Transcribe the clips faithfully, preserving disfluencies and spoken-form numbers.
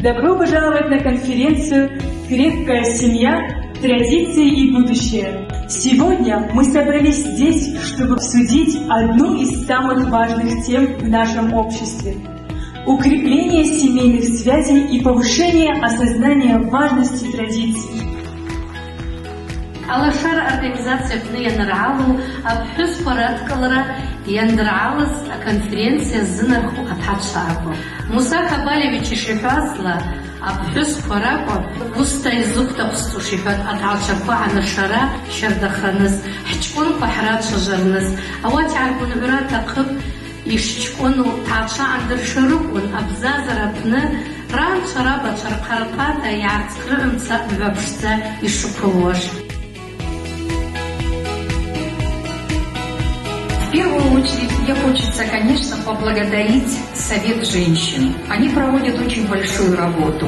Добро пожаловать на конференцию «Крепкая семья. Традиции и будущее». Сегодня мы собрались здесь, чтобы обсудить одну из самых важных тем в нашем обществе: укрепление семейных связей и повышение осознания важности традиций. Алашара организация апны йаныргӏалу апхӏвыспа радкӏылара йандыргӏалыз аконференция ззынарху атгӏачва акӏвпӏ. Муса Кабалевич йшихӏвазла, апхӏвыспа ракӏвпӏ уыста йзыквтахъсцӏуш, йхӏватӏ, атгӏачваква анашара щардахарныс, хӏчкӏвынква хӏрачважварныс, ауат йгӏаргвынгӏвырата хъыпӏ йшчкӏвыну, тгӏачва андыршарыквын абзазара апны ранчва рабачва рхъарпата йгӏарцхърыгӏумца мгӏва пшдза йшыквылуаш. В первую очередь мне хочется, конечно, поблагодарить Совет женщин. Они проводят очень большую работу.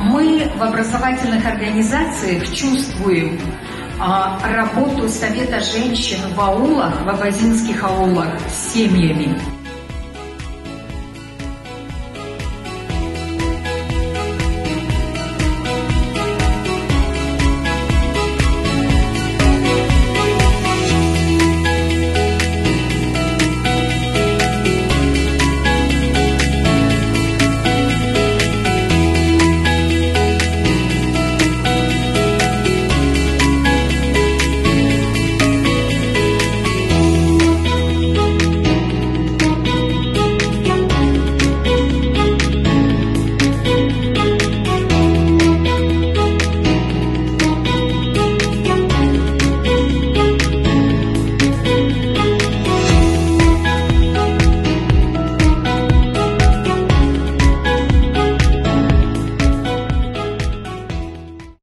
Мы в образовательных организациях чувствуем, а, работу Совета женщин в аулах, в абазинских аулах с семьями.